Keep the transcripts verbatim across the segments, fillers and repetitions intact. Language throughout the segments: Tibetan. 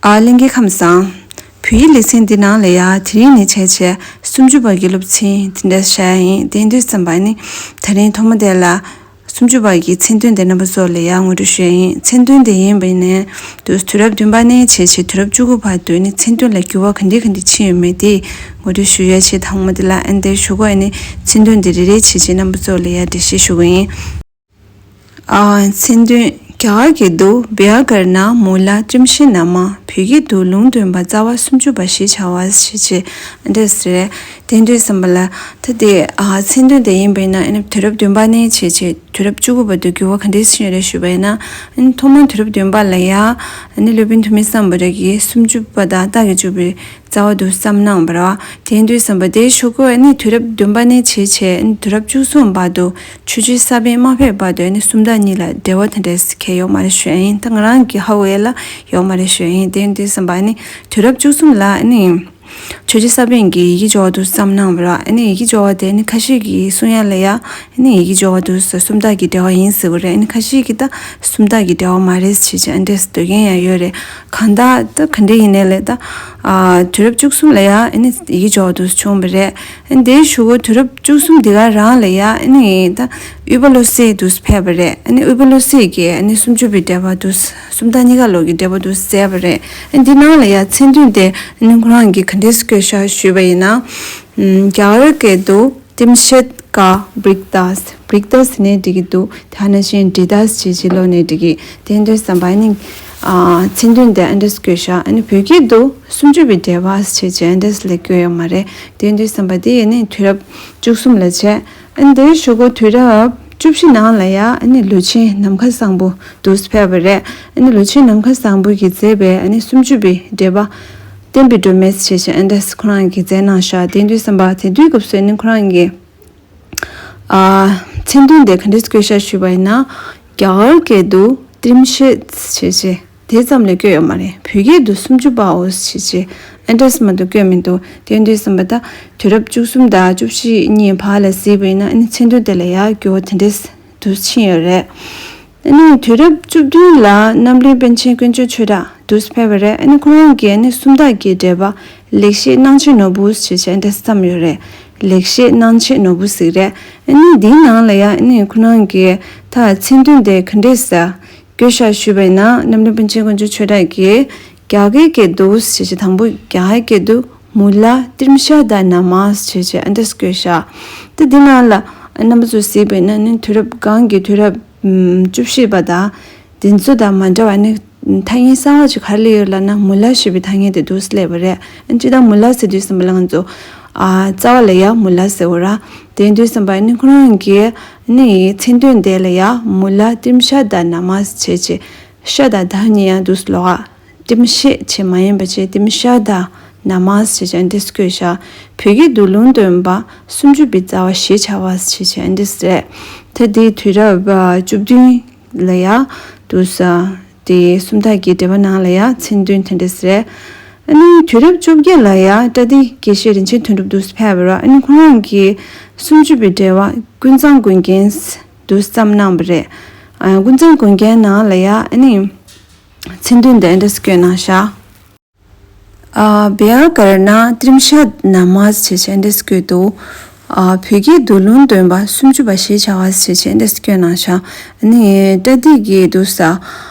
ཨ་ལྷན་རྒྱས་ཁམས་བཟང་། བོད་ཡིག་ལེ་ཚན་འདི་ནང་ལ་ཡ་དེ་རིང་ནས་བྱས་བྱས་སུམ་ཅུ་པ་གི་སློབ་ཚན་དེ་འདྲ་བཞག་ཡ་ཡིན། དེ་འདྲ་བསམ་པ་ནི་ད་རིང་ཐོག་མ་དེ་ལ་སུམ་ཅུ་པ་གི་མཚན་དོན་དེ་རྣམ་པ་ཚོ་ལ་ཡ་ངོ་སྤྲོད་ཞུ་ཡ་ཡིན། མཚན་དོན་དེ་ཡིན་པ་ཡིན་ནའི་དུས་དུས་རབས་བདུན་པ་ནས་བྱས་བྱས་དུས་རབས་བཅུ་དགུ་བར་དུ་ནི་མཚན་དོན་ལ་འགྱུར་བ་ག་འདྲ་ག་འདྲ་ཕྱིན་ཡོད་མེད་དེ་ངོ་སྤྲོད་ཞུ་ཡ་ཆེད་དང་མ་དེ་ལ་ཨན་དེ་ཞུ་གོ་ཡ་ནི་མཚན་དོན་དེ་རེ་རེ་བྱས་བྱས་རྣམ་པ་ཚོ་ལ་ཡ་འགྲེལ་བཤད་ཞུ་གི་ཡིན། ཨ། མཚན་དོན། བྱ་དགའི་དུ་བྱ་དགར་ན་མུ་ལ་ཏྲིམ་ཤད་ན་མ། བོད་སྐད་དུ་ལུང་སྟོན་པ་རྩ་བ་སུམ་ཅུ་པ་ཞེས་བྱ་བ་ཞེས་བྱས་འདྲ་ཟེར། དེ་འདྲ་བསམ་པ་ལ་ད་དེ་ཨ་མཚན་དོན་དེ་ཡིན་པས་ན་ཨ་ནི་དུས་རབས་བདུན་པ་ནས་བྱས་བྱས་དུས་རབས་བཅུ་དགུ་བར་དུ་འགྱུར་བ་ག་འདྲ་ཕྱིན་ཡོད་རེད་ཞུས་པས་ན་ཨ་ནི་ཐོག་མར་དུས་རབས་བདུན་པ་ལ་ཡ་ཨ་ནི་སློབ་དཔོན་ཐུ་མི་སམ་བྷོ་ཊ་གིས་སུམ་ཅུ་པ་དང་རྟགས་ཀྱིས་འཇུག་པའི་རྩ་བ་དུ་བརྩམས་གནང་བ་རེད་བ། དེ་འདྲ་བསམ་པ་དེ་ཞུ་གོ་ཨ་ནི་དུས་རབས་བདུན་པ་ནས་བྱས་བྱས་ཨ་ནི་དུས་རབས་བཅུ་གསུམ་བར་དུ་ཆོས་རྗེ་ས་པཎ་མ་ཕེབས་བར་དུ་ཨ་ནི་སུམ་རྟགས་གཉིས་ལ་འབྲེལ་བ་དེ་འདྲ་གང་ཡང་ཡོད་མ་རེད་ཞུ་ཡ་ཡིན། ད་ང་རང་གི་ཧ་གོ་ཡ་ལ་ཡོད་མ་རེད་ཞུ་ཡ་ཡིན། དེ་འདྲ་བསམ་པ་ཨ་ནི་དུས་རབས་བཅུ་གསུམ་ལ་ཨ་ནི་ཆོས་རྗེ་ས་པཎ་གྱིས་ཡི་གེ་སྦྱོར་བ་དུ་བརྩམས་གནང་བ་རེད་བ། ཨ་ནི་ཡི་གེ་སྦྱོར་བ་དེ་ཨ་ནི་ཁ་ཤས་ཀྱིས་གསུང་ཡ་ལ་ཡ་ཨ་ནི་ཡི་གེ་སྦྱོར་བ་དུ་སུམ་རྟགས་ཀྱི་འབྲེལ་བ་ཡིན་ཟེར་བ་རེད། ཨ་ནི་ཁ་ཤས་ཀྱིས་ད་སུམ་རྟགས་ཀྱི་འབྲེལ་བ་མ་རེད་ཞེས་བྱས་ཨ་འདྲས་འདོད་མཁན་ཡང་ཡོད་རེད། གང་ལྟར་ད་ག་འདྲ་ཡིན་ནའི་ལས་ད་ཨ་དུས་རབས་བཅུ་གསུམ་ལ་ཡ་ཨ་ནི་ཡི་གེ་སྦྱོར་བ་དུ་བྱུང་བ་རེད། ཨ་ནི་དེའི་གཞུག་གུ་དུས་རབས་བཅུ་གསུམ་འདི་ག་རང་ལ་ཡ་ཨ་ནི་ད་དབུས་པ་བློ་གསལ་དུ་ཕེབས་པ་རེད། ཨ་ནི་དབུས་པ་བློ་གསལ་གྱིས་ཨ་ནི་སུམ་ཅུ་པའི་འགྲེལ་པ་དུ་སུམ་རྟགས་གཉིས་ཀ་ལོག་གི་འགྲེལ་པ་དུ་མཛད་པ་རེད། ཨ་ནི་འདི་ནང་ལ་ཡ་མཚན་དོན་དེ་ཨ་ནི་ཁོ་རང་གིས་ག་འདྲས་བཀོད་བཞག་ཞུས་པ་ཡིན་ན། བྱ་དགའི་དུ་ཏྲིམ་ཤད་ཀ་བྲིཀ་ཏཱས། བྲིཀ་ཏཱས་ནས་འགྲིག་གི་འདུག་དེ་ནང་བཞིན་བྲིཀ་ཏཱས་བྱས་བྱས་ལོག་ནས་འགྲིག་གི། དེ་འདྲ་བསམ་པ་ནི་ཨ་མཚན་དོན་དེ་ཨ་འདྲས་བཀོད་བཞག་ཨ་ནི་བོད་སྐད་དུ་སུམ་ཅུ་པའི་འགྲེལ་པ་བྱས་བྱས་ཨ་འདྲས་ལས་བཀོད་ཡོད་མ་རེད། དེ་འདྲ་བསམ་པ་དེ་ཡིན་ནི་དུས་རབས་བཅུ་གསུམ་ལ་བྱས། ཨ་ནི་དེའི་གཞུག་གུ་དུས་རབས་བཅུ་བཞི་ནང་ལ་ཡ་ཨ་ནི་ལུས་ཆེན་ནམ་མཁའ་བཟང་པོ་དུ་ཕེབས་པ་རེད། ཨ་ནི་ལུས་ཆེན་ནམ་མཁའ་བཟང་པོ་གིས་མཛད་པའི་ཨ་ནི་སུམ་ཅུ་པའི་འགྲེལ་པ་བསྟན་པའི་སྒྲོན་མེ་བྱས་བྱས་ཨ་འདྲས་ཁོ་རང་གིས་མཛད་གནང་བཞག་དེ་འདྲ་བསམ་པ་དེ་དུས་སྐབས་སུ་ཨ་ནི་ཁོ་རང་གིས། ཨ་མཚན་དོན་དེ་ག་འདྲས་བཀོད་བཞག་ཞུས་པ་ཡིན་ན། རྒྱ་གར་སྐད་དུ་ཏྲིམ་ཤད་ཞེས་བྱས་དེ་ཙམ་ལས་བཀོད་ཡོད་མ་རེད། བོད་སྐད་དུ་སུམ་ཅུ་པའོ་ཞེས་བྱས་ཨ་འདྲས་མ་གཏོགས་བཀོད་མི་འདུག་དེ་འདྲས་བསམ་པ་ད་དུས་རབས་བཅུ་གསུམ་དང་བཅུ་བཞི་གཉིས་བར་ལ་གཟིགས་པ་ཡིན་ན་ཨ་ནི་མཚན་དོན་དེ་ལ་ཡང་འགྱུར་བ་དེ་འདྲས་དུ་ཕྱིན་ཡོད་རེད། ཨ་ནི་དུས་རབས་བཅུ་བདུན་ལ་རྣམ་གླིང་པཎ་ཆེན་དཀོན་མཆོག་ཆོས་གྲགས་དུ་ཕེབས་པ་རེད། ཨ་ནི་ཁོ་རང་གིས་ཨ་ནི་སུམ་རྟགས་ཀྱི་འགྲེལ་པ་ལེགས་བཤད་སྣང་བྱེད་ནོར་བུ་ཞེས་བྱས་འདྲ་བརྩམས་ཡོད་རེད། ལེགས་བཤད་སྣང་བྱེད་ནོར་བུ་ཟེར་རེད། ཨ་ནི་འདིའི་ནང་ལ་ཡང་ཨ་ནི་ཁོ་རང་གིས་ད་མཚན་དོན་དེ་ག་འདྲས་བཀོད་བཞག་ཞུས་པ་ཡིན་ན་རྣམ་གླིང་པཎ་ཆེན་དཀོན་མཆོག་ཆོས་གྲགས་ཀྱིས་རྒྱ་གར་སྐད་དུ་ཞེས་བྱས་དང་པོ་རྒྱ་གར་སྐད་དུ་མུ་ལ་ཏྲིམ་ཤད་ན་མ་ཞེས་བྱས་ཨ་འདྲས་བཀོད་བཞག་ད་འདི་ནང་ལ་རྣམ་པ་ཚོས་གཟིགས་པ་ཡིན་ན་ནི་དུས་རབས་གོང་གི་དུས་རབས་བཅུ་བཞི་པ་དང་དེ་ཚོ་དང་མ་འདྲ་བ་ནི་ཐ་སྙད་གསར་བ་ཅིག་ག་རེ་སླེབས་ཡོད་ལབ་ན་མུ་ལ་ཞེས་པའི་ཐ་སྙད་དེ་འདུག་སླེབས་པ་རེད། ཨ་ནི་ཅི་ལྟར་མུ་ལ་ཟེར་དུས་ཙམ་པ་ལ་ང་ཚོ་ཨ་རྩ་བ་ལ་ཡ་མུ་ལ་ཟེར་བ་ར། དེ་དུས་ཙམ་པ་ནི་ཁོ་རང་གིས་ནི་མཚན་དོན་དེ་ལ་ཡ་མུ་ལ་ཏྲིམ་ཤད་ན་མ་ཞེས་བྱས་ཤད་དང་ད་གཉིས་ཡང་འདུག་ལོག་ཨ། ཏྲིམ་ཤད་བྱས་མ་ཡིན་པ་བྱས་ཏྲིམ་ཤད་ན་མ་ཞེས་བྱས་འདི་བཀོད་བཞག་བོད་སྐད་དུ་ལུང་སྟོན་པ་སུམ་ཅུ་པའི་རྩ་བ་ཞེས་བྱ་བ་ཞེས་བྱས་འདི་རེད། ད་འདི་དུས་རབས་བཅུ་བདུན་ལ་ཡ་དུ་ས་དེ་སུམ་རྟགས་ཀྱི་འགྲེལ་པ་ནང་ལ་ཡ་མཚན་དོན་དེ་འདྲས་རེད། ཨ་ནི་དུས་རབས་བཅོ་བརྒྱད་ལ་ཡ་བཀྲ་ཤིས་དགེ་བཤེས་རིན་ཆེན་དོན་གྲུབ་དུ་ཕེབས་པ་རེད། ཨ་ནི་ཁོང་རང་གིས་སུམ་ཅུ་པའི་འགྲེལ་པ་ཀུན་བཟང་མགོན་རྒྱན་དུ་བརྩམས་གནང་བ་རེད། ཨ་ཀུན་བཟང་མགོན་རྒྱན་ནང་ལ་ཡ་ཨ་ནི་མཚན་དོན་དེ་འདྲས་བཀོད་གནང་བཞག་ཨ་བྱ་དགར་ན་ཏྲིམ་ཤད་ན་མ་ཞེས་བྱས་འདྲས་བཀོད་འདུག་ཨ་བོད་སྐད་དུ་ལུང་སྟོན་པ་སུམ་ཅུ་པ་ཞེས་བྱ་བ་ཞེས་བྱས་འདྲས་བཀོད་གནང་བཞག་ཨ་ནི་བཀྲ་ཤིས་ཀྱི་འདུག་ས།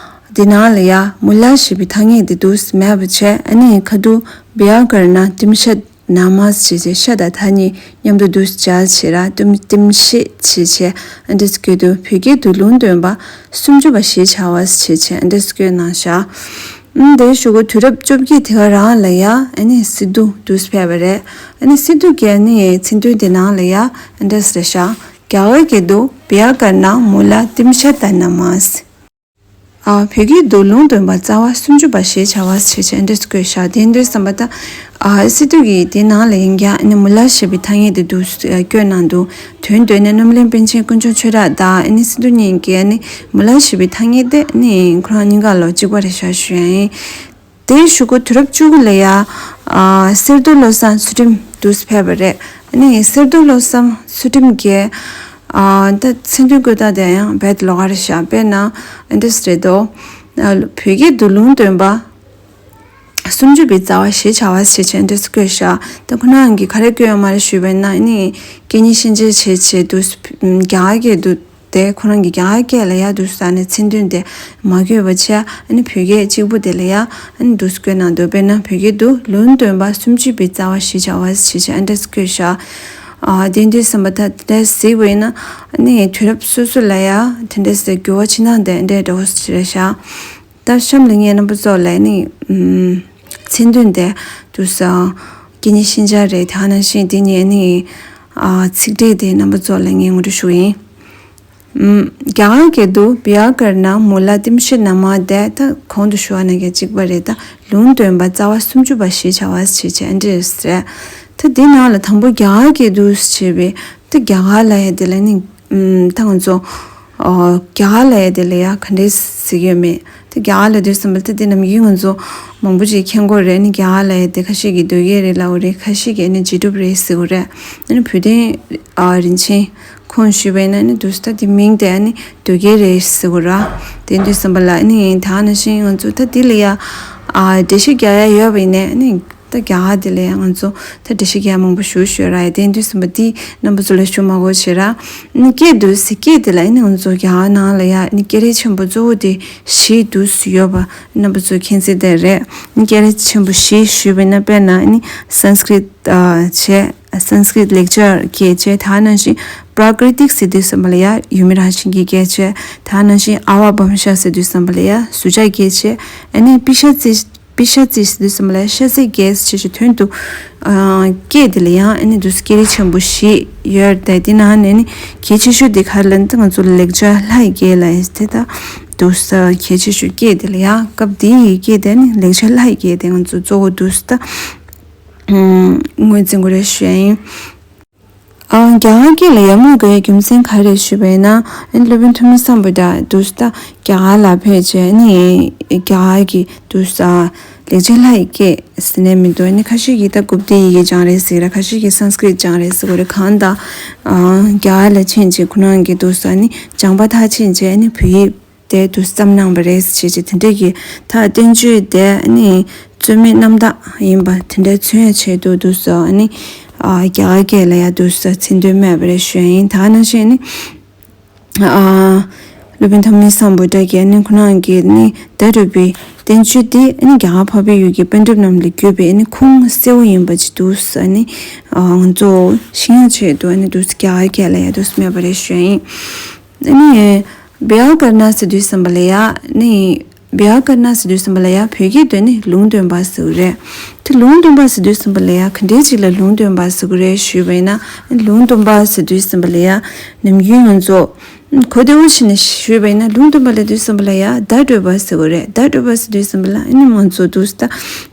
འདི་ནང་ལ་ཡ་མུ་ལ་ཞེས་པའི་ཐ་སྙད་འདི་འདུག་མེད་པ་བྱས་ཨ་ནི་ཁ་ཐུག་བྱ་དགར་ན་ཏྲིམ་ཤད་ན་མ་ཞེས་བྱས་ཤད་དང་ཐ་སྙད་མཉམ་དུ་འདུག་སྦྱར་བྱས་ར་ཏྲིམ་ཏྲིམ་ཤད་ཞེས་བྱས་འདྲས་བཀོད་འདུག་བོད་སྐད་དུ་ལུང་སྟོན་པ་སུམ་ཅུ་པ་ཞེས་བྱ་བ་ཞེས་བྱས་འདྲས་བཀོད་གནང་བཞག་ཨ་ནི་དེའི་གཞུག་གུ་དུས་རབས་བཅོ་བརྒྱད་དེ་ག་རང་ལ་ཡ་ཨ་ནི་སི་ཏུ་དུ་ཕེབས་པ་རེད། ཨ་ནི་སི་ཏུ་གི་ཨ་ནི་མཚན་དོན་དེ་ནང་ལ་ཡ་ཨ་འདྲས་རེད་བཞག་རྒྱ་གར་སྐད་དུ་བྱ་དགར་ན་མུ་ལ་ཏྲིམ་ཤད་ན་མ། ཨ་བོད་སྐད་དུ་ལུང་སྟོན་པ་རྩ་བ་སུམ་ཅུ་པ་ཞེས་བྱ་བ་ཞེས་བྱས་འདྲས་བཀོད་བཞག་དེ་འདྲས་བསམ་པ་ད་ཨ་སི་ཏུ་གི་དེ་ནང་ལ་ཡིན་ཀྱང་ཨ་ནི་མུ་ལ་ཞེས་པའི་ཐ་སྙད་དེ་འདུག་བཀོད་གནང་འདུག་དོན་དེ་ནི་རྣམ་གླིང་པཎ་ཆེན་དཀོན་མཆོག་ཆོས་གྲགས་དང་ཨ་ནི་སི་ཏུ་གཉིས་ཀྱི་ཨ་ནི་མུ་ལ་ཞེས་པའི་ཐ་སྙད་དེ་ཨ་ནི་ཁོ་རང་གཉིས་ཀ་ལོ་གཅིག་པ་རེད་བཞག་ཞུ་ཡ་ཡིན། དེའི་གཞུག་གུ་དུས་རབས་བཅུ་དགུ་ལ་ཡ་ཨ་གསེར་གདུགས་བློ་བཟང་ཚུལ་ཁྲིམས་དུ་ཕེབས་པ་རེད། ཨ་ནི་གསེར་གདུགས་བློ་བཟང་ཚུལ་ཁྲིམས་ཀྱི་ཨ་ད་མཚན་དོན་བཀོད་སྟངས་དེ་ཡང་རྦད་ལོགས་ཀ་རེད་བཞག་དཔེར་ན་ཨ་འདྲས་རེད་དོ། ཨ་བོད་སྐད་དུ་ལུང་སྟོན་པ། སུམ་ཅུ་པའི་རྩ་བ་ཞེས་བྱ་བ་ཞེས་བྱས་འདྲ་བཀོད་བཞག་ད་ཁོ་རང་གིས་ག་རེ་བཀོད་ཡོད་མ་རེད་ཞུས་པས་ན་ནི་སྐད་གཉིས་ཤན་སྦྱར་བྱས་བྱས་འདུག་རྒྱ་གར་སྐད་འདུག་དེ་ཁོ་རང་གི་རྒྱ་གར་སྐད་ལ་ཡ་འདུག་ས་ནས་མཚན་དོན་དེ་མ་བཀོད་པ་བྱས་ཨ་ནི་བོད་སྐད་གཅིག་པུ་དེ་ལ་ཡ་ཨ་ནི་འདུག་བཀོད་གནང་འདུག་དཔེར་ན་བོད་སྐད་དུ་ལུང་སྟོན་པ་སུམ་ཅུ་པའི་རྩ་བ་ཞེས་བྱ་བ་ཞེས་བྱས་ཨ་འདྲ་བཀོད་བཞག་ཨ་དེ་འདུག་བསམ་པ་ད་དེ་འདྲ་གཟིགས་པ་ཡིན་ན་ཨ་ནི་དུས་རབས་སོ་སོ་ལ་ཡ་དེ་འདྲ་ཟེར་འགྱུར་བ་ཕྱིན་སྟངས་དེ་འདྲ་འདྲ་བོ་ཞིག་རེད་བཞག་ད་གཤམ་ལ་ངས་རྣམ་པ་ཚོ་ལ་ནི་ཨམ་མཚན་དོན་དེ་དུ་སང་སྐད་གཉིས་ཤན་སྦྱར་རེད། དེ་ནང་བཞིན་དེ་ནས་ནི་ཨ་ཚིག་འགྲེལ་དེ་རྣམ་པ་ཚོ་ལ་ངས་ངོ་སྤྲོད་ཞུ་ཡིན། ཨམ་རྒྱ་གར་སྐད་དུ་བྱཱ་ཀ་ར་ཎ་མུ་ལ་ཏིཾ་ཤད་ན་མ་དེ་ད་གོང་དུ་ཞུ་བ་ནང་གི་གཅིག་པ་རེད། ད་ལུང་སྟོན་པ་རྩ་བ་སུམ་ཅུ་པ་ཞེས་བྱ་བ་ཞེས་བྱ་འདི་རེད། ད་དེ་ནང་ལ་དང་པོ་རྒྱ་གར་སྐད་དུ་བྱས་པའི་ད་རྒྱ་གར་ལ་ཡ་དེ་ལ་ནི་ཨམ་ད་ང་ཚོ་ཨོ་རྒྱ་གར་ལ་ཡ་དེ་ལ་ཡ་ག་འདྲས་ཟེར་གྱི་ཡོད་མེད། དེ་རྒྱ་གར་ལ་དུས་ཙམ་པ་ལ་ད་དེ་ནམ་རྒྱུན་ང་ཚོ་མང་པོ་ཅིག་མཁྱེན་གྱི་ཡོད་རེད། ནི་རྒྱ་གར་ལ་ཡ་དེ་ཁ་ཤས་ཀྱིས་དོལ་རྒྱལ་རེད་ལབ་ཀྱི་རེད། ཁ་ཤས་ཀྱིས་ནི་རྗེས་གྲུབ་རེད་ཟེར་གྱི་ཡོད་རེད། ཨ་ནི་བོད་དོན་ཨ་རིན་ཆེན་ཁོང་ཞུས་པ་ཡིན་ན་ནི་དུས་ད་དེ་མིང་དེ་ཨ་ནི་དོལ་རྒྱལ་རེད་ཟེར་གྱི་ཡོད་རེད། དེ་དུས་ཙམ་པ་ལ་ཨ་ནི་ད་ནང་བཞིན་ང་ཚོ་ད་དེ་ལ་ཡ་ཨ་འགྲེལ་བཤད་རྒྱག་ཡ་ཡོད་པ་ཡིན་ནའི་ཨ་ནི། ད་རྒྱ་གར་དེ་ལ་ཡང་ང་ཚོ་ད་འགྲེལ་བཤད་རྒྱག་མང་པོ་ཞུ་ཞུ་ར་ཡ་དེ་དུས་ཙམ་པ་དེ་རྣམ་པ་ཚོ་ལ་ཞུ་མ་དགོས་བྱེད་ར། ནི་སྐད་དུ་ཟེར་སྐད་དེ་ལ་ནི་ང་ཚོ་རྒྱ་གར་ནང་ལ་ཡ་ནི་སྐད་རིགས་ཆེན་པོ་གཙོ་བོ་དེ་བཞི་དུ་ཡོད་པ་རྣམ་པ་ཚོ་མཁྱེན་གསལ་དེ་རེད། ནི་སྐད་རིགས་ཆེན་པོ་བཞི་ཞུས་པ་ཡིན་ན་དཔེར་ན་ནི་སཾ་སྐྲྀཏ་བྱས། སཾ་སྐྲྀཏ་ལེགས་སྦྱར་སྐད་བྱས། ད་ནང་བཞིན་པྲ་ཀྲི་ཏིག་ཟེར་དུས་ཙམ་པ་ལ་ཡ་ཡུལ་མི་རང་བཞིན་གྱི་སྐད་བྱས། ད་ནང་བཞིན་ཨ་ཝ་བྷ་ཤ་ཟེར་དུས་ཙམ་པ་ལ་ཡ་ཟུར་བྱ་སྐད་བྱས། ཨ་ནི་པི་ཤ་ཙི། པི་ཤ་ཙི་ཟེར་དུས་ཙམ་པ་ལ་ཤ་ཟའི་སྐད་ཅེས་ཀྱི་དོན་དུ། ཨ་སྐད་དེ་ལ་ཡང་ཨ་ནི་དུས་སྐད་རིགས་ཆེན་པོ་བཞི་ཡོད་དེ་དེ་ནང་ནས་ནི་གལ་ཆེ་ཤོས་དེ་ག་རེ་ལབ་ན་ང་ཚོ་ལེགས་སྦྱར་ལྷ་ཡི་སྐད་ལ་ཡིན་ཏེ་ད་དུས་གལ་ཆེ་ཤོས་སྐད་དེ་ལ་ཡང་སྐབས་དེའི་སྐད་དེ་ནི་ལེགས་སྦྱར་ལྷ་ཡི་སྐད་དེ་ང་ཚོ་གཙོ་བོ་དུས་ད་ངོས་འཛིན་དགོས་རེད་ཞུ་ཡ་ཡིན། ཨ་རྒྱ་གར་སྐད་ལ་ཡ་མོ་དགོས་རྒྱུ་མཚན་ག་རེ་ཞུས་པ་ཡིན་ན་ཨ་ནི་སློབ་དཔོན་ཐོན་མི་སམ་བྷོ་ཊ་དུས་ད་རྒྱ་གར་ལ་ཕེབས་རྗེས་ནི་རྒྱ་གར་གྱི་དུས་ས་ལེགས་སྦྱར་ལྷ་ཡི་སྐད་ཟེར་ནས་མི་འདུག་ནི་ཁ་ཤས་ཀྱིས་ད་གུཔྟའི་ཡི་གེ་སྦྱངས་རེད་ཟེར་ར། ཁ་ཤས་ཀྱིས་སཾ་སྐྲྀཏ་སྦྱངས་རེད་ཟེར་གོ་རེད། གང་ལྟར་ཨ་རྒྱ་གར་ལ་ཕྱིན་རྗེས་ཁོ་རང་གི་དུས་ས་ནི་སྦྱངས་པ་མཐར་ཕྱིན་རྗེས་ནི་བོད་ཡིག་དེ་དུས་བརྩམས་གནང་བ་རེད་ཞེས་བྱས་དེ་འདྲས་ཀྱི་ད་བསྟན་བཅོས་དེ་ནི་རྩོད་མེད་རྣམ་དག་ཡིན་པ་དེ་འདྲ་མཚོན་ཡ་ཆེད་དུ་དུས་ས་ནི་ཨ་རྒྱ་གར་སྐད་ལ་ཡ་དུས་ས་མཚན་དོན་སྨྲས་པ་རེད་ཞུ་ཡ་ཡིན། ད་ནང་བཞིན་ནི། ཨ་སློབ་དཔོན་ཐོན་མི་སམ་བྷོ་ཊ་གིས་ནི་ཁོ་རང་གི་ནི་བརྡ་སྤྲོད་པའི་བསྟན་བཅོས་འདི་ནི་རྒྱ་གར་འཕགས་པའི་ཡུལ་གྱི་པཎ་གྲུབ་རྣམས་ལས་བརྒྱུད་པའི་ནི་ཁུངས་གསལ་བོ་ཡིན་པ་ཅིག་འདུག་ས་ནི་ཨ་ང་ཚོ་ཤེས་ཡ་ཆེད་དུ་ནི་དུས་རྒྱ་གར་སྐད་ལ་ཡ་དུས་སྨྲས་པ་རེད་ཞུ་ཡ་ཡིན། ནི་བྱཱ་ཀ་ར་ཎ་ཟེར་དུས་ཙམ་པ་ལ་ཡ་ནི་བྱཱ་ཀ་ར་ཎ་ཟེར་དུས་ཙམ་པ་ལ་ཡ་བོད་སྐད་དུ་ནི་ལུང་སྟོན་པ་ཟེར་གི་རེད། དེ་ལུང་སྟོན་པ་ཟེར་དུས་ཙམ་པ་ལ་ཡ་ག་འདྲའི་ཅིག་ལ་ལུང་སྟོན་པ་ཟེར་གི་རེད་ཞུས་པ་ཡིན་ན་ལུང་སྟོན་པ་ཟེར་དུས་ཙམ་པ་ལ་ཡ་ནམ་རྒྱུན་ང་ཚོ་གོ་བདེ་བོ་བྱས་ནས་ཞུས་པ་ཡིན་ན་ལུང་སྟོན་པ་ལ་དུས་ཙམ་པ་ལ་ཡ་བརྡ་སྤྲོད་པ་ཟེར་གི་རེད། བརྡ་སྤྲོད་པ་ཟེར་དུས་ཙམ་པ་ལ་ཨ་ནི་ང་ཚོ་དུས་ད་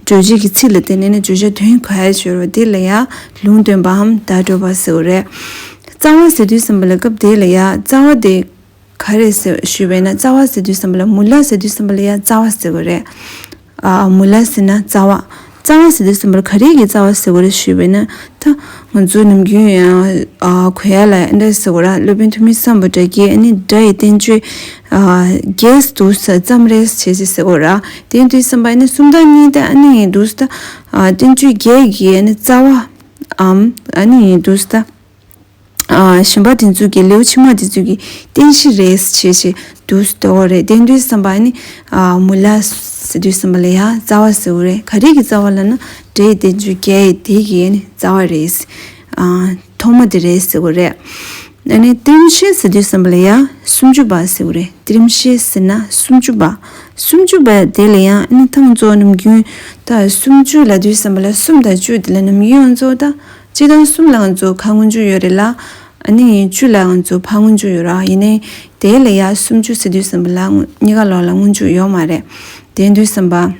རྗོད་བྱེད་ཀྱི་ཚིག་ལ་བརྟེན་ནས་ནི་བརྗོད་བྱ་དོན་གོ་ཡ་ཆོད་རོ་དེ་ལ་ཡ་ལུང་སྟོན་པའམ་བརྡ་སྤྲོད་པ་ཟེར་གི་རེད། རྩ་བ་ཟེར་དུས་ཙམ་པ་ལ་སྐབས་དེ་ལ་ཡ་རྩ་བ་དེ། ག་རེ་ཟེར་ཞུས་པས་ན་རྩ་བ་ཟེར་དུས་ཙམ་པ་ལ་མུ་ལ་ཟེར་དུས་ཙམ་པ་ལ་ཡང་རྩ་བ་ཟེར་གི་རེད། ཨ་མུ་ལ་ཟེར་ན་རྩ་བ། རྩ་བ་ཟེར་དུས་ཙམ་པ་ལ་ག་རེ་གི་རྩ་བ་ཟེར་གི་རེད་ཞུས་པས་ན་ད་ང་ཚོ་ནམ་རྒྱུན་ཡང་ཨ་གོ་ཡ་ལ་ཡང་འདྲ་ཟེར་གི་ར། སློབ་དཔོན་ཐོན་མི་སམ་བྷོ་ཊ་གིས་ཨ་ནི་སྒྲ་ཡི་བསྟན་བཅོས་ཨ་བརྒྱད་དུ་ས་ཙམ་རེ་བྱས་ཟེར་གི་ར། དེ་དུས་ཙམ་པ་ཨ་ནི་སུམ་རྟགས་གཉིས་དེ་ཨ་ནི་ཡིན་དུས་ད་ཨ་བསྟན་བཅོས་བརྒྱད་ཀྱི་ཨ་ནི་རྩ་བའམ་ཨ་ནི་ཡིན་དུས་ད། ཨ་གཞན་པ་དེ་ཚོ་གི་ལེའུ་ཕྱི་མ་དེ་ཚོ་གི་རྟེན་གཞི་རེད་ཅེས་བྱས་འདུག་ཟེར་བ་རེད། དེ་དུས་ཙམ་པ་ནི་ཨ་མུ་ལ་ཟེར་དུས་ཙམ་པ་ལ་ཡ་རྩ་བ་ཟེར་བ་རེད། ག་རེ་གི་རྩ་བ་ལབ་ན་སྒྲའི་བསྟན་བཅོས་བརྒྱད་དེ་གི་ནི་རྩ་བ་རེད། ཨ་ཐོག་མ་དེ་རེད་ཟེར་བ་རེད། ཨ་ནི་ཏྲིཾ་ཤད་ཟེར་དུས་ཙམ་པ་ལ་ཡ་སུམ་ཅུ་པ་ཟེར་བ་རེད། ཏྲིཾ་ཤད་ཟེར་ན་སུམ་ཅུ་པ། སུམ་ཅུ་པ་དེ་ལ་ཡང་ཨ་ནི་ཐང་ཚོ་ནམ་རྒྱུན་ད་སུམ་ཅུ་ལབ་དུས་ཙམ་པ་ལ་གསུམ་དང་བཅུ་དེ་ལ་ནམ་རྒྱུན་ང་ཚོ་ད། སྤྱིར་བཏང་གསུམ་ལ་ང་ཚོ་ཁ་སྔོན་འཇུག་ཡོད་རེད་ལ། ཨ་ནི་བཅུ་ལ་ང་ཚོ་ཕ་སྔོན་འཇུག་ཡོད་ར། ཡིན་ནའི་དེ་ལ་ཡ་སུམ་ཅུ་ཟེར་དུས་ཙམ་པ་ལ་གཉིས་ཀ་ལོགས་ལ་སྔོན་འཇུག་ཡོད་མ་རེད། དེ་དུས་ཙམ་པ།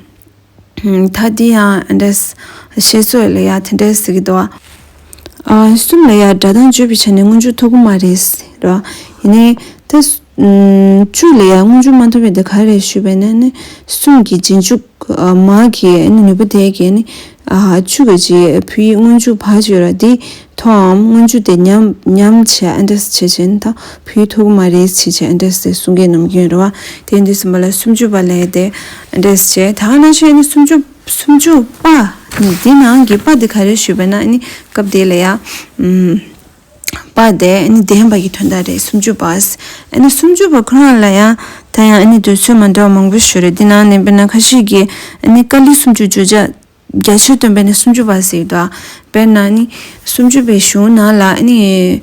ད་དེ་ཡང་ཨ་འདྲས་བཤད་སྲོལ་ལ་ཡ་དེ་འདྲས་ཟེར་གི་འདུག་ཨ་གསུམ་ལ་ཡ་སྒྲ་གདངས་བརྗོད་པའི་ཆ་ནས་སྔོན་འཇུག་ཐོབ་གི་མ་རེད་ར། ཡིན་ནའི་ད། བཅུ་ལ་ཡང་སྔོན་འཇུག་མ་ཐོབ་པའི་དེ་ག་རེ་ཞུས་པས་ན་ནི་གསུམ་གྱི་རྗེས་འཇུག་མ་གི་ནི་ནུས་པ་དེ་གས་ནི་བཅུ་གི་རྗེས་བོད་ཡིག་སྔོན་འཇུག་བ་བརྗོད་ར་དེ་ཐོགའམ་སྔོན་འཇུག་དེ་ཉམས་ཉམས་བྱས་ཨ་འདྲས་བྱས་བྱས་ནི་ད་བོད་ཡིག་ཐོབ་གི་མ་རེད་བྱས་བྱས་ཨ་འདྲས་དེ་གསུང་མཁན་ནམ་རྒྱུན་རེད་བ། དེ་འདི་གསུམ་པ་ལ་སུམ་ཅུ་པ་ལས་དེ་ཨ་འདྲས་བྱས་ད་ག་ནང་བཞིན་ནི་སུམ་ཅུ། སུམ་ཅུ་པ། ནི་འདི་ནང་གི་པ་དེ་ག་རེ་ཞུས་པ་ན་ཨ་ནི་སྐབས་དེ་ལ་ཡ། ཨུམ། པ་དེ་ཨ་ནི་བདེན་པ་གི་དོན་དག་རེད། སུམ་ཅུ་པ། ཨ་ནི་སུམ་ཅུ་པ་ཁོ་རང་ལ་ཡང་ད་ཡང་ཨ་ནི་འདོད་ཚུལ་མ་འདྲ་བ་མང་པོ་ཞིག་ཡོད་རེད། འདི་ནང་ནས་དཔེར་ན་ཁ་ཤས་ཀྱིས་ཨ་ནི་ཀཱ་ལི་སུམ་ཅུ་བརྗོད་བྱ་རྒྱ་ཆེར་སྟོན་པ་ནི་སུམ་ཅུ་པ་ཟེར་གྱི་འདུག་དཔེར་ན་ཨ་ནི་སུམ་ཅུ་པའི་གཞུང་ནང་ལ་ཨ་ནི་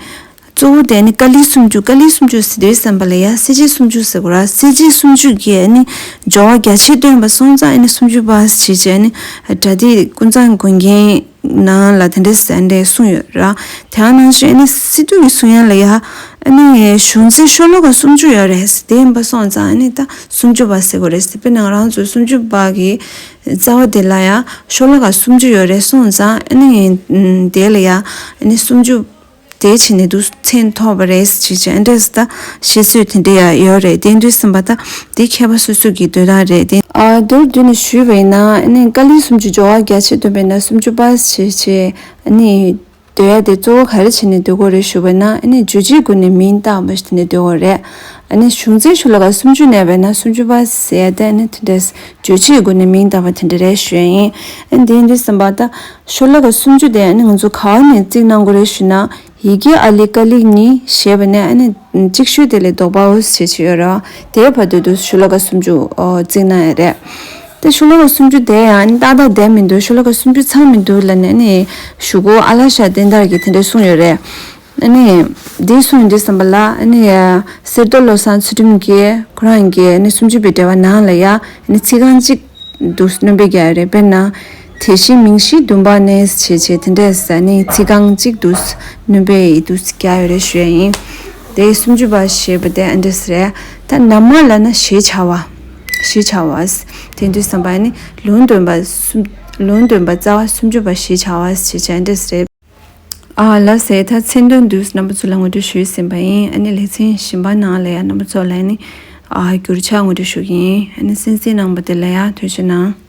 གཙོ་བོ་དེ་ཨ་ནི་ཀཱ་ལི་སུམ་ཅུ། ཀཱ་ལི་སུམ་ཅུ་ཟེར་དུས་ཙམ་པ་ལ་ཡ་གསལ་བྱེད་སུམ་ཅུ་ཟེར་དགོས་ར། གསལ་བྱེད་སུམ་ཅུ་གི་ཨ་ནི་སྦྱོར་བ་རྒྱ་ཆེར་སྟོན་པ་སོང་ཙང་ཨ་ནི་སུམ་ཅུ་པ་ཞེས་བྱས་ཨ་ནི་སྒྲ་སྡེབ་ཀུན་བཟང་དགོན་རྒྱན་ནང་ལ་དེ་འདྲ་ཟེར་འདྲ་གསུངས་ཡོད་ར། དེ་ནང་བཞིན་ཨ་ནི་སི་ཏུ་ཡི་གསུང་ཡ་ལ་ཡ་ཨ་ནི་གཞུང་ཚིག་ཤོ་ལོ་ཀ་སུམ་ཅུ་ཡོད་རེད། དེ་ཡིན་པ་སོང་ཙང་ཨ་ནི་ད་སུམ་ཅུ་པ་ཟེར་དགོས་རེད། དཔེར་ན་ང་རང་ཚོ་སུམ་ཅུ་པ་གི་རྩ་བ་དེ་ལ་ཡ་ཤོ་ལོ་ཀ་སུམ་ཅུ་ཡོད་རེད། སོང་ཙང་ཨ་ནི་དེ་ལ་ཡ་ཨ་ནི་སུམ་ཅུ་དེ་བྱས་ནས་འདུག་མཚན་ཐོགས་པ་རེད་ཅེས་བྱས་འདྲ་ཟེར་ད་བཤད་སྲོལ་དེ་འདྲ་ཡང་ཡོད་རེད། དེ་འདྲ་ཟིན་པ་ད་དེ་མཁས་པ་སོ་སོ་གི་འདོད་སྟངས་རེད་དེ། ཨ་མདོར་བསྡུས་ནས་ཞུས་པ་ཡིན་ན་ཨ་ནི་ཀཱ་ལི་སུམ་ཅུ་སྦྱོར་བ་རྒྱ་ཆེར་སྟོན་པས་ན་སུམ་ཅུ་པ་ཞེས་བྱས་ཨ་ནི་འདོད་ཡ་དེ་གཙོ་བོ་ག་རེ་བྱས་ནས་འདོད་དགོས་རེད་ཞུས་པ་ན་ཨ་ནི་རྗོད་བྱེད་དགུ་ནས་མིང་བཏགས་པ་ཞིག་དེ་ནས་འདོད་དགོས་རེད། ཨ་ནི་གཞུང་ཚིག་ཤོ་ལོ་ཀ་སུམ་ཅུ་ནས་བས་ན་སུམ་ཅུ་པ་ཟེར་ཡ་དེ་ཨ་ནི་དེ་འདྲ་རྗོད་བྱེད་དགུ་ནས་མིང་བཏགས་པ་དེ་འདྲ་རེད་ཞུ་ཡ་ཡིན། ཨ་ནི་དེ་འདྲ་ཟིན་པ་ད་ཤོ་ལོ་ཀ་སུམ་ཅུ་དེ་ཨ་ནི་ང་ཚོ་ག་བ་ནས་བརྩིས་གནང་དགོས་རེད་ཞུ་ན། ཡི་གེ་ཨཱ་ལི་ཀཱ་ལི་གཉིས་ཞེས་པ་ནས་ཨ་ནི་གཅིག་ཤོས་དེ་ལས་ལྡོག་པའོ་ཞེས་བྱས་ཡོད་རེད། དེའི་བར་དུ་དུ་ཤོ་ལོ་ཀ་སུམ་ཅུ་ཨོ་བརྩིས་གནང་ཡ་རེད། དེ་ཤོ་ལོ་ཀ་སུམ་ཅུ་དེ་ཡང་ཨ་ནི་ཏག་ཏག་བསྡད་མི་འདུག་ཤོ་ལོ་ཀ་སུམ་ཅུ་ཚང་མི་འདུག་ལབ་ནས་ཨ་ནི་གཞུག་གུ་ཨ་ལ་ཤ་བསྟན་དར་གྱིས་དེ་འདྲ་གསུངས་ཡོད་རེད། ཨ་ནི་འདི་གསུངས་ཡོད་དུས་ཙམ་པ་ལ་ཨ་ནི་གསེར་རྡོར་བློ་བཟང་ཚུལ་ཁྲིམས་ཀྱིས་ཁོ་རང་གི་ཨ་ནི་སུམ་ཅུ་པའི་འགྲེལ་པ་ནང་ལ་ཡ་ཨ་ནི་ཚིག་རྐང་གཅིག་འདུག་སྣོན་པ་རྒྱག་ཡོད་རེད། དཔེར་ན། དེ་བཞིན་མིང་གཞི་བསྡུམ་པ་ནས་བྱས་བྱས་དེ་འདྲས་ཟེར་ནས་ཚིག་རྐང་གཅིག་འདུག་སྣོན་པ་ཡི་འདུག་རྒྱག་ཡོད་རེད་ཞུ་ཡ་ཡིན། དེ་སུམ་ཅུ་པ་ཞེས་པ་དེ་ཨ་འདྲས་རེད། ད་ན་མ་ལབ་ན་ཞེས་བྱ་བ། ཞེས་བྱ་བ། དེ་འདུག་བསམ་པ་ནི་ལུང་སྟོན་པ་སུམ། ལུང་སྟོན་པ་རྩ་བ་སུམ་ཅུ་པ་ཞེས་བྱ་བ་ཞེས་བྱ་ཨ་འདྲས་རེད། ཨ་ལགས་སེ། ད་མཚན་དོན་འདུག་རྣམ་པ་ཚོ་ལ་ངོ་སྤྲོད་ཞུས་ཟིན་པ་ཡིན། ཨ་ནི་ལེ་ཚན་གཞན་པ་ནང་ལ་ཡང་རྣམ་པ་ཚོ་ལ་ནི་ཨ་བསྒྱུར་བྱ་ངོ་སྤྲོད་ཞུ་གི་ཡིན། ཨ་ནི་གསན་གཟིགས་གནང་བ་དེ་ལ་ཡང་ཐུགས་རྗེ་གནང་།